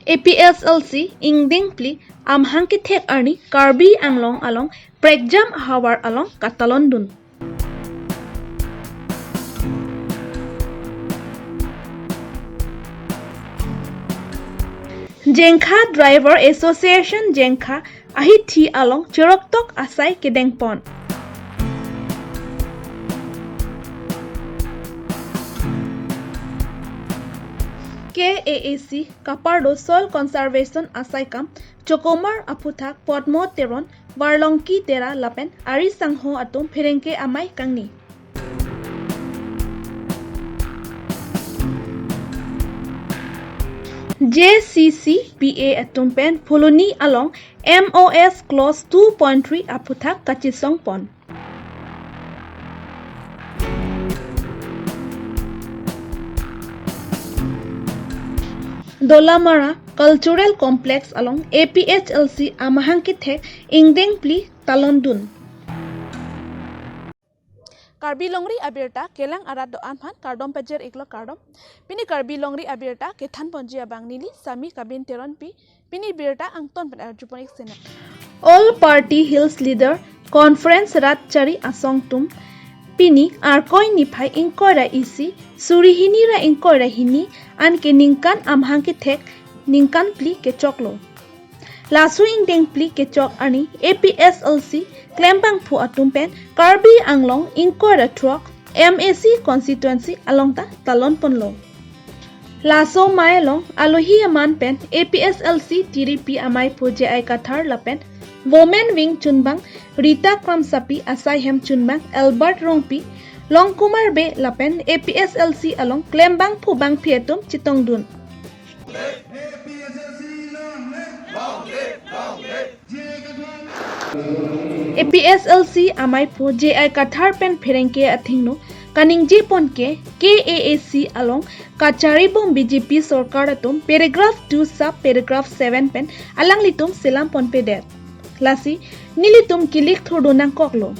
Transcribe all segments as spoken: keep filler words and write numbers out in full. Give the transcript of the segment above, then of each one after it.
A P S L C ingdeng phli amahang kethek arni Karbi Anglong along prekjam ahavar along katalon dun. Jengkha Driver Association Jengkha ahithi along chiroktok asai kedengpon. K A A C kapardo Soil Conservation asaikam chokomar aphuthak Podmo Teron, Varlongki Tera lapen ari sangho atum pherengke amei kangni. J C C P A atum pen Phuloni along M O S clause two point three aphuthak kachisongpon. Dolamara Cultural Complex along A P H L C amahang kethek ingdeng phli talon dun. Karbi Longri abirta kelang arat do-an aphan kardom pajir iklo kardom. Pini Karbi Longri abirta kethanponji abang neli Sami Kabin Teronpi. Pini birta angton pen arjupon ik sena. All Party Hills Leader Conference rat chari asong atum pini Arkoi niphai ingkoi ra isi, suri hini ra ingkoi ra hini anke ningkan amahang kethek ningkan phli kechoklo. Laso ingdeng phli kechok arni A P S L C klembangphu atum pen Karbi Anglong ingkoi ra throk M A C constituency along ta talon ponlo. Laso amei along alohi aman pen A P S L C tiripi ameiphu J I Kathar lapen Women Wing chunbang Rita Kramsapi, asai hem chunbang Albert Rongpi, Longkumar Bey lapen A P S L C along klembangphu bangphi atum chetongdun. A P S L C ameiphu J I Kathar pen pherengke athengno kaningjepon ke K A A C along kacharibom B J P sorkar atum paragraph two sub paragraph seven pen alanglitum selam ponpedet. Lasi nelitum kilik thurdun nangkoklo.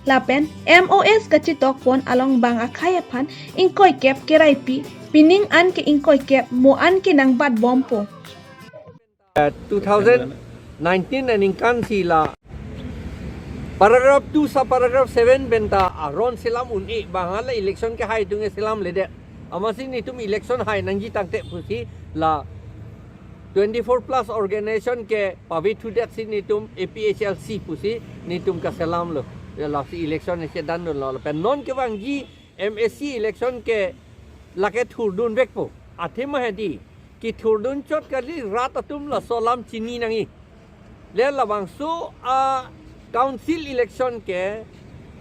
Lapen M O S kachetokpon along bang akhei aphan ingkoikep keraipi, pining anke ingkoikep mo anke nangbatbompo. Eh, two thousand nineteen aningkan si la paragraph two sub paragraph seven pen ta aron selam un-e, bang hala election kehai atum ke selamledet. Amatsi netum election hai nangji tangte pusi la twenty-four plus organization ke pavethudetsi netum A P H L C pusi netum kaselamlo. Ya, lasi election isi dandunlo. Pen non kevangji M A C election ke lake thurdunvekpo. Athema hedi kethurdun chot kali, rat atum laso alam chini nangji. Le labangso a council election ke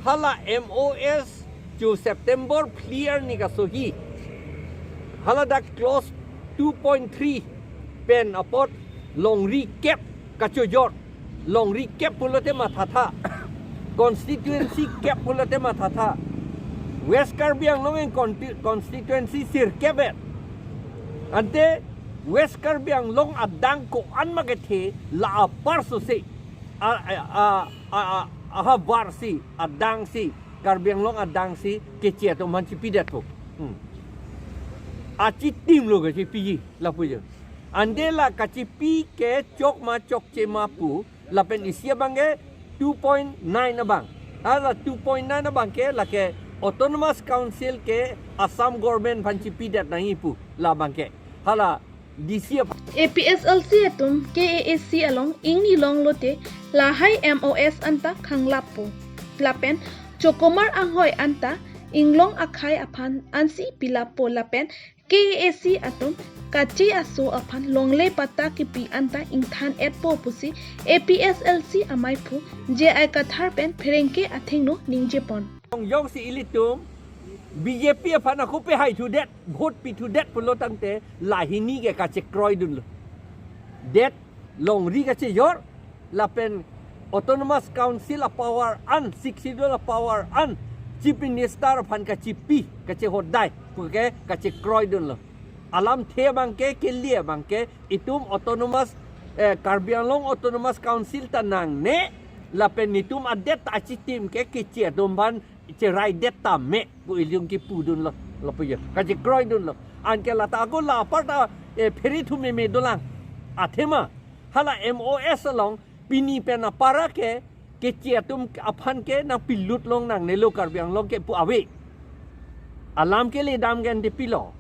hala M O S chu September phli arni kasohi. Hala dak clause two point three pen apot longri kep kachojor. Longri kep pulote mathatha. Constituency kep pulote mathatha. West Karbi Anglong en conti-, constituency sirkep et. Ante West Karbi Anglong adang ko-an ma kethe la apar sose. A, a, a, a, a, ahavar si, adang si, Karbi Anglong adang si, keche atum aphan chipidetpo. Hmm. Achitim lo kachipiji, lapu jo. Ante la kachipi ke chok ma chokche ma pu, lapen isi abang ke two point nine abang. Hala two point nine abang ke lake Autonomous Council ke Assam Government aphan chipidet nangji pu labang ke. Hala D C aphan. A P S L C atum K A A C along ingni longlote lahai M O S anta khanglappo. Lapen chokomar anghoi anta inglong akhei aphan ansi pilappo lapen K A A C atum kache aso aphan longle patta kipi anta ingthan-etpo pusi A P S L C ameiphu J I Kathar pen pherengke athengno ningjepon. Jongsi ilitum B J P aphan ako pehai thudet, vote pi thudet pulo tangte lahini ke kachekroidunlo. Det longri kachejor, lapen Autonomous Council a power an, Sixth Schedule a power an, Chief Minister aphan kachipi, kachehodai, puke kachekroidunlo. Alamthe abang ke, kele abang ke, itum Autonomous, eh, Karbi Anglong Autonomous Council ta nangne, lapen netum adet ta achitim ke keche atum aphan cheraidet tame pu ilitum kipudunlo, lapu jo. Kachekroidunlo. Anke lata ako la apar ta, eh, pheri thu meme dolang. Athema hala M O S along pini pen apar ke keche atum aphan ke nangpilut longnangnelo Karbi Anglong ke pu ave. Alam ke ledam ke ante pilo.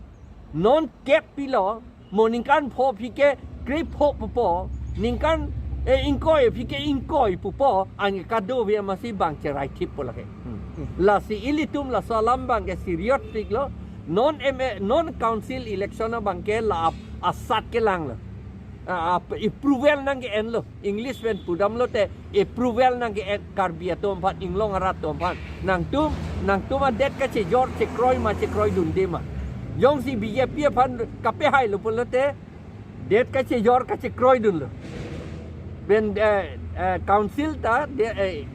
Non kep pilo, mo ningkan pho aphi ke krepho pupo, ningkan, eh, ingkoi aphi ke ingkoi pupo, anke kadokave amatsi bang cherai thippo lake. Hmm. Lasi ilitum laso alam abang ke serious piklo, non M A, non council election abang ke la ap-, asat kelanglo. A, a, approval nangke-enlo. English pen pudamlote approval nangke-en Karbi atum aphan, inglong arat atum aphan. Nangtum, nangtum adet kachejor chekroi ma chekroidunde ma. Jongsi B J P aphan kapehailo pulote det kachejor kachekroidunlo. Pen, eh, eh, council ta, de, eh,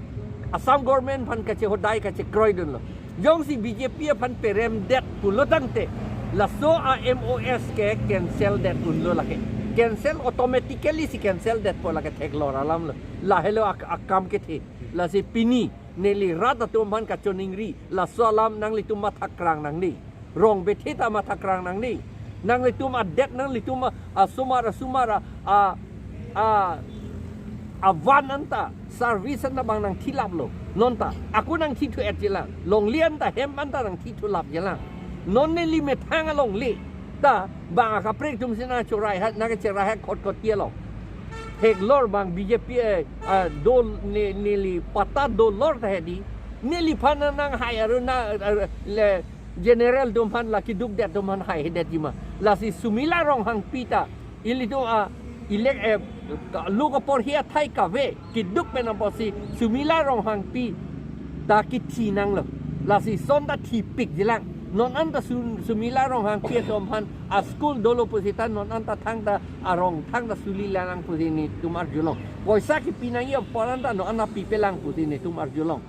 Assam government aphan kachehodai kachekroidunlo. Jongsi B J P aphan peremdet pulo tangte, laso a M O S ke cancel det unlo lake. Cancel, automatically si cancel detpo lake, theklor alamlo. Lahelo ak-, akam kethe. Lasi pini neli rat atum aphan kachoningri, laso alam nanglitum mathakrang nangne. Rong bethe ta mathakrang nangne. Nanglitum adet, nanglitum a, asomar, asomar a, a, a, avan anta, service anta abang nangthilaplo. Non ta, ako nangthithu-etji lang. Longle anta, hem anta nangthithulapji lang. Non neli methang alongle ta, bang akaprek atum si nangchoraiha, nangcheraiha khot khot tialong. Theklor bang B J P, eh, ah, dol ne-, neli patta dolor ta hedi. Neliphan nanghai aru na, ah, le, general atum aphan la keduk det atum aphan haidetji ma. Lasi Sumila Ronghangpi ta ilitum a, elect, eh, ka-, lo kaporhi athai kave keduk pen apotsi Sumila Ronghangpi ta kithi nanglo. Lasi son ta thipikji lang. Non anta Su-, Sumila Ronghangpi atum aphan a school dolo pusita non anta thangta arong thangta suli lang pusi netum arjulong. Poisa kipi nangji apor anta non anta pipelang pusi netum arjulong.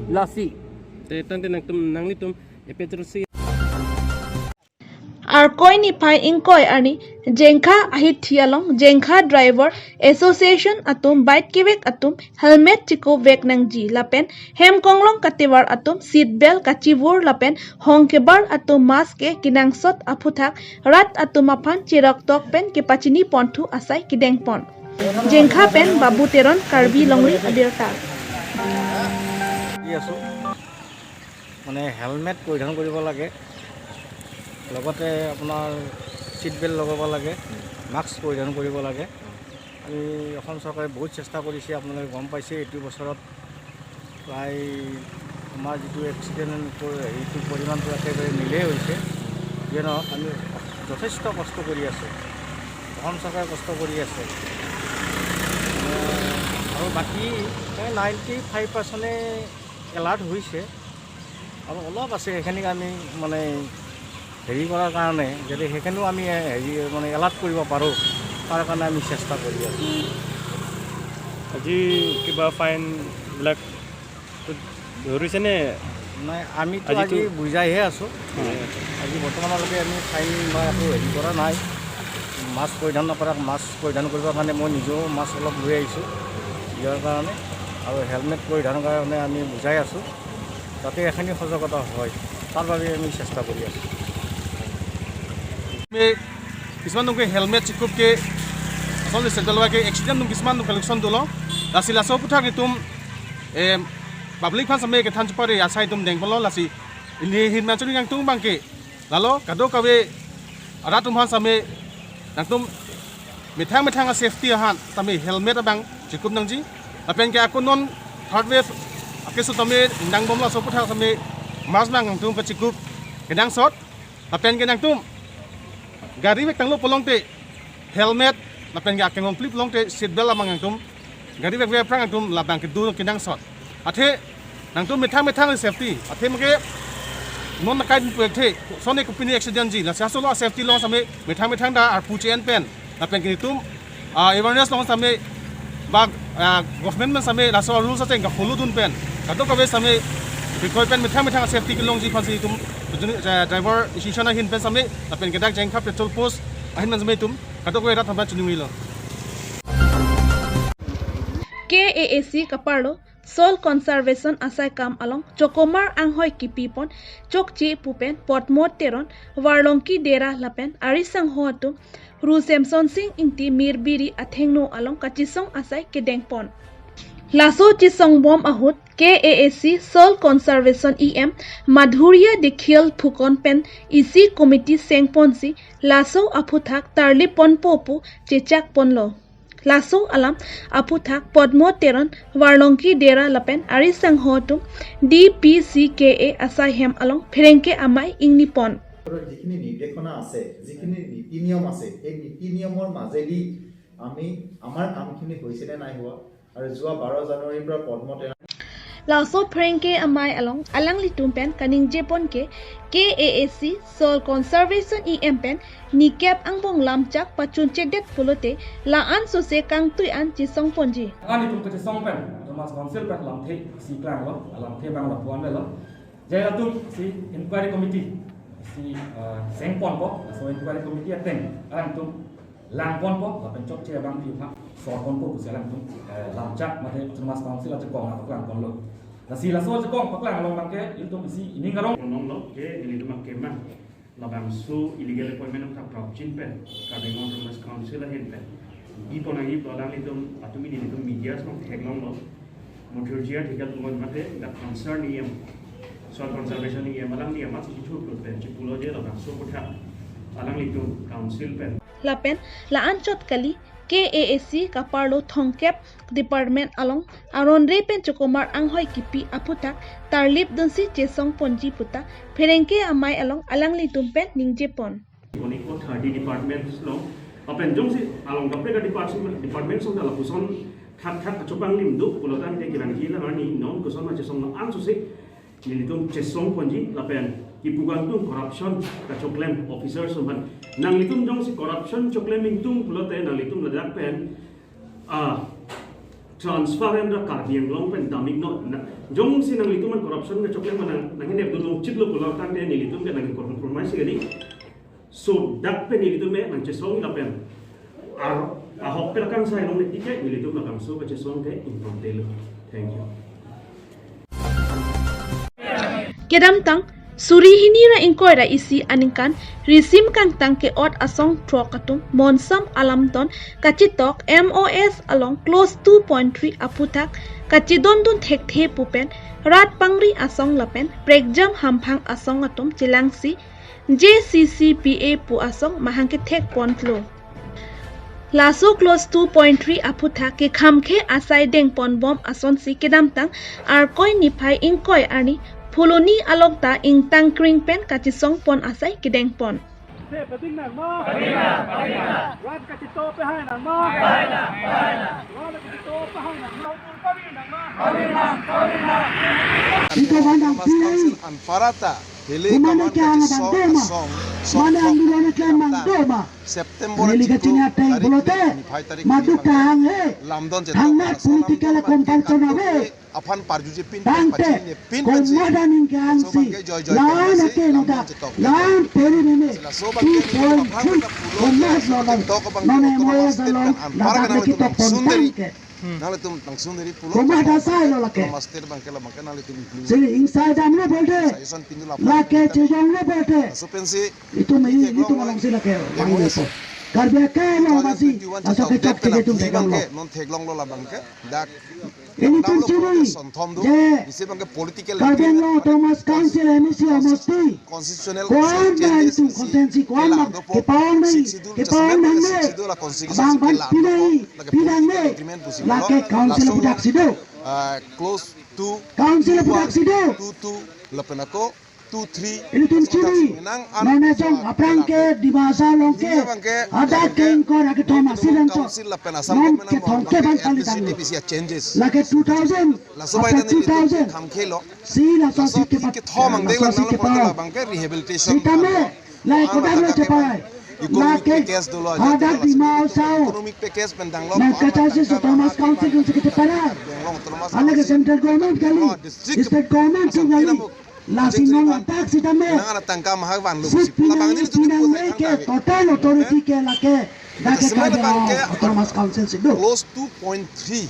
Lasi. Te tangte nangtum nanglitum A P H L C Arkoi niphai ingkoi arni Jengkha ahithi along Jengkha Driver Association atum bike kevek atum helmet chekupvek nangji lapen hem konglong katevar atum seat belt kachivur lapen hong kebar atum mask ke kenangsot aphuthak rat atum aphan cheroktok pen kepachini ponthu asai kedengpon. Jengkha pen Babu Teron, Karbi Longri Abirta. দি আছোঁ। মানে হেলমেট পৰিধান কৰিব লাগে, লগতে আপোনাৰ seat belt লগাব লাগে, মাস্ক পৰিধান কৰিব লাগে। আমি অসম চৰকাৰে বহুত চেষ্টা কৰিছে, আপোনালোকে গম পাইছে। এইটো বছৰত প্ৰায় আমাৰ যিটো এক্সিডেণ্টৰ হেৰিটো পৰিমাণটো একেবাৰে নিলেই হৈছে। যিয়ে নহওক, আমি যথেষ্ট কষ্ট কৰি আছোঁ, অসম চৰকাৰে কষ্ট কৰি আছে। আৰু বাকী প্ৰায় নাইণ্টি ফাইভ পাৰ্চেণ্টে এলাৰ্ট হৈছে আৰু অলপ আছে, সেইখিনিক আমি মানে হেৰি কৰাৰ কাৰণে, যাতে সেইখিনিও আমি হেৰি মানে এলাৰ্ট কৰিব পাৰোঁ, তাৰ কাৰণে আমি চেষ্টা কৰি আছোঁ। আজি কিবা ফাইনবিলাক ধৰিছেনে? নাই, আমিতো আজি বুজাইহে আছোঁ। আজি বৰ্তমানলৈকে আমি ফাইন বা একো হেৰি কৰা নাই। মাস্ক পৰিধান নকৰাক মাস্ক পৰিধান কৰিবৰ কাৰণে মই নিজেও মাস্ক অলপ লৈ আহিছোঁ, ইয়াৰ কাৰণে। আৰু হেলমেট পৰিধানৰ কাৰণে আমি বুজাই আছোঁ, যাতে এখিনি সজাগতা হয়, তাৰ বাবে আমি চেষ্টা কৰি আছোঁ। Kisman nungke helmet chikup ke asal di central ke accident nung kisman nung collection dolo. Lasi laso aputhak itum eh, public aphan same kethan chupari asai itum dengpolo lasi ili hin manchuri nangtum bangke lalo kadokave arat atum aphan same nangtum methang methang a safety ahan same helmet abang chikup nangji. Lapen ke ako non third wave akeso same nangbomlo, laso aputhak same mask abang nangtum pachikup kenangsot. Lapen ke nangtum gari vek tanglo pulote helmet lapen ke akengong plip pulote seat belt abang nangtum gari vekve aphrang nangtum labang kedo kenangsot. Athe nangtum methang methang safety. Athe make non nakai din puek the sone kopine accident ji, lasi asolo safety along same methang methang ta arpu che-en pen lapen ke itum ah, awareness along same ba ah, government men same laso rules ateng ka follow dun pen kadokave same bikoi pen methang methang safety kelongji aphansi itum driver association ahin pen same lapen ke dak Jengkha patrol post ahin pen same itum kadokave rat aphan chiningrilo. K A A C kaparlo Soil Conservation asai akam along chokomar anghoi kipipon chokche pu pen Podmo Teron, Varlongki Dera lapen ari sangho atum Ru Semson Sing Ingti Mirbiri athengno along kachesong asai kedengpon. Laso chesongbom ahut K A A C Soil Conservation E M Madhurya Dikhial Phukan pen isi committee sengponsi laso aphuthak tarlip ponpo pu chechak ponlo. Laso alam aphuthak Podmo Teron, Varlongki Dera lapen ari sangho atum D P C K A asai hem along pherangke amei ingnipon. যিখিনি নিৰ্দেশনা আছে, যিখিনি নীতি নিয়ম আছে, সেই নীতি নিয়মৰ মাজেদি আমি আমাৰ কামখিনি হৈছে নে নাই হোৱা আৰু যোৱা বাৰ জানুৱাৰীৰ পৰা পদ্ম তেৰা Laso pherangke amei along alanglitum pen kaningjepon ke K A A C Soil Conservation E M pen nikep angbong lamchak pachunchekdet pulote la-an sose kangtui an chesongponji. Alanglitum kachesong pen Autonomous Council pen lamthe si klanglo, lamthe abang lapu-an avelo. Jai latum si inquiry committee si, ah, sengponpo, laso inquiry committee ateng alangtum langponpo, lapen chokche abang pi aphan sorponpo pusi alangtum, eh, lamchak mate Autonomous Council ajakong apaklangponlo. Lasi laso ajakong paklang along abangke ilitum isi ining arong. Ponlonglo ke ilitum akemang labangso illegal appointment atum ta prapjin pen Karbi Anglong Autonomous Council ahin pen bipon nangji pu alanglitum atum ilitum media along theklonglo. Madhurya Dikhial Phukan mate the concern E M, Soil Conservation E M alangli amat si chithurplut pen chipulo je labangso aphuthak alanglitum council pen. Lapen la-an chot kali K A A C kaparlo thomkep department along aron re pen chokomar anghoi kipi aphuthak tarlip dunsi chesongponji puta pherangke amei along alanglitum pen ningjepon. Oniko thirty departments along, lapen jongsi along kaprek department, departments along ta lapuson thakthak achobang lim do pulo tangte kevangji alang arni non koson ma chesong la-an sose nelitum chesongponji lapen kipu kangtung corruption kachoklem officers atum aphan. Nanglitum jongsi corruption choklem ingtung pulote nanglitum ladak pen, ah, transfer ra Karbi Anglong pen damiknon. Na, jongsi nanglitum an corruption kachoklem nang, nanghinep dun longchitlo pulo tangte nelitum ke nangcompromise kali. So, dak pen nelitum ke nangchesong lapen ar, ahok pen akangsai along neli ke nelitum labangso kachesong ke ingtontelo. Thank you. Kedamtang suri hini ra ingkoi ra isi aningkan risim kangtang ke-ot asong throk atum Monsam Alamton kachetok M O S along clause two point three aphuthak kachedondun thekthe pu pen rat pangri asong lapen prekjam hamphang asong atum chelangsi J C C P A pu asong mahang kethekponlo. Laso clause two point three aphuthak kekhamkhe asai dengponbom asonsi kedamtang Arkoi niphai ingkoi arni Phuloni along ta ingtang kring pen kachesongpon asai kedengpon. Pe, pading nang ma? Pading nang, pading nang. Rat kachito pehai nang ma? Pehai nang, pehai nang. Rat kachito pehai nang ma? Pading nang ma? Pading nang, pading nang. Ito ba nang Autonomous pilai. Council anparta, Hilly Kumane Command kya nang kachesong dema? Asong, Mane Songthok, angdulon ke nang Kapta, dema? September Neli chiklo kachini atai tarik pulote, niphai tarik maduk ni tahang he. Lamdon chetok, Thangmat asong political lamdon compulsion bangke ave. Aphan parjuje pin pen Tangte, pachinine pin pen si. Komoda ning ke Laso ansi, bangke joy joy lawan pen si, ake lamdon nuda, chetok lawan peri nene, laso bangke two point three, aphan komas lolong, tok bangke non autonomous M O S state along, pen anpar ladak ke nang lagi tok nang sundari. Tangke. Nang litum nang sundari pulo. Komoda sai lo lake. Autonomous state bangke la bangke nang litum include. Sini inside dam lo bolte. Suggestion pin la lake aphan chejong lo bolte. Laso pensi Itum ini, itum along si lake, M O S. Bang ini po. Karbi akai lo masih, two thousand twenty-one laso chetok kechok date pen tiga itum aphi pegang lo. Bangke, non theklonglo la bangke. Dak Ilitum chini, Sonthom do, je, isi bangke political Karbi Anglong Autonomous Council M A C Homosti, constitutional koan changes ilitum isi constituency koan kelang do po, kepang nai, Sixth Schedule kepang jasemet nang bangke ne. Sixth Schedule la constitution bang si bang kelang do po, pinai, lake pinang political ne. Agreement pusi lake lo, council laso pudak si do. Ah, clause two, council two pudak si do. Two two, lapen ako, two three. Ilitum chini, nang an nang ajong aphrang ke Dimasa along ke, ini bangke, hadak ke bangke, ingkoi ra kethom Autonomous Council lapen Assam government kethom ke bang pali tanglo. Administrative isi changes. Lake two thousand, laso bai after tani two thousand. Khamkhelo. Si laso si kepat, kethom angdeng laso si kepat. Bangke rehabilitation. Sitame, lai kodak lo chepai. Economic package dolo aja hadak dolo Dima laso. Hasao. Economic package pen danglo. Nang kachasi Autonomous Council kan si kecheparai. Danglo Autonomous Council. Alake central government kali. Oh, district. State government tu kali. Lasi non atak sitame. Nang ana tangka mahak vanlo. Sip pusi pinang, labang ini pinang tutup leke, total authority ke lake. Lake semua kadang bangke Autonomous Council si do. Clause two point three.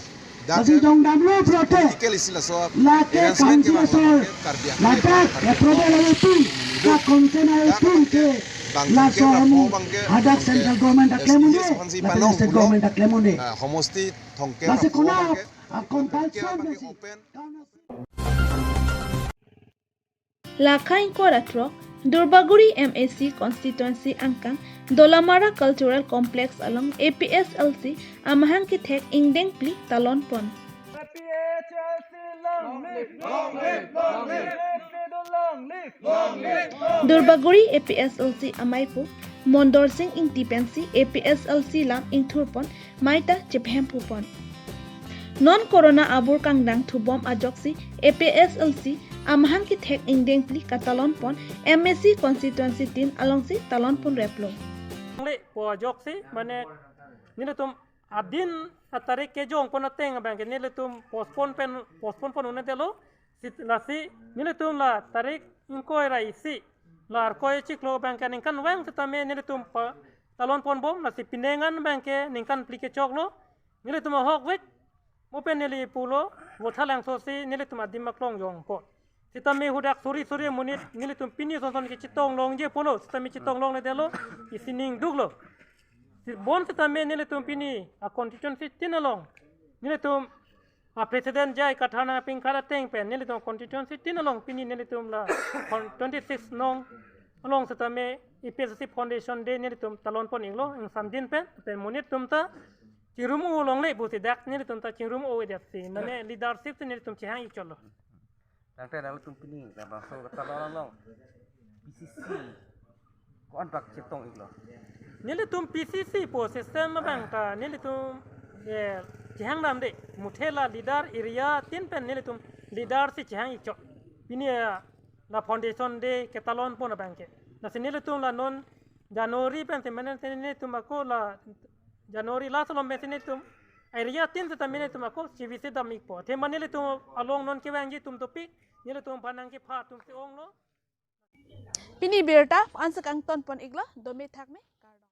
Lasi jongdamlo pulote, political isi laso lake arrangement ke council bang asor, ke Karbi Anglong ladak ke Karbi approval Anglong ayo pin, dak consent ayo pin ke bang ke laso lapu amu bang ke hadak bang ke central government dak S T klem unde, aphan si lapen panong state pulo, government dak klem unde. Ah, homosti thongke lasi lapu kono bang ke a compulsion bang ke lasi open. Lakhai kora throk, Durbaguri M A C constituency angkang Dolamara Cultural Complex along A P S L C amahang kethek ingdeng phli talon pon. Durbaguri A P S L C amaipo Mondor Sing Ingti pensi A P S L C lam ingthur pon maita chephem phu pon. Non corona abur kangdang thubom ajoksi A P S L C amahang kethek ingdeng phli katalon pon M A C constituency tin alongsi talon pon replo. Longle pu ajoksi mane nelitum adin atarik kejong pon ateng abang ke nelitum postpone pen postpone pon un-edetlo. Sit lasi nelitum la tarik ingkoi ra isi la Arkoi chiklo abang ke ningkan vang setame nelitum pa talon pon bom, lasi penang an abang ke ningkan phli kechoklo. Nelitum ahokvek mo pen neli pulo Vothatlangso si nelitum adim aklong jong pon. Setame hudak suri suri amonit nelitum pini son son ke chetong longje pulo, setame chetong longledetlo, isining duklo. Si bon setame nelitum pini a constituency tin along nelitum a president J I Kathar nangpingkhat ateng pen nelitum constituency tin along pini nelitum la twenty six nong along setame A P S C Foundation Day nelitum talon pon iklo, ingsamdin pen pen monit atum ta chingrum-o longle pusi dak nelitum ta chingrum-o-edet si mane leadership si nelitum chehang ik chotlo. Tangte nanglitum pini labangso katalon along P C C ko-an bak chetong iklo? Nelitum P C C pu system abang ta nelitum eh, chehang damde, muthe la leader area tin pen nelitum leader si chehang ik chot. Pini eh, la Foundation Day ketalon pon abang ke. Lasi nelitum la non January pen si mane si nelitum ako la January last along pen si nelitum area tin setame nelitum ako chevisi dam ikpo. Athema nelitum along non kevangji atum dopik, nelitum aphan nangkepha atum si onglo. Pini birta an-se kangton pon iklo, dome thakme.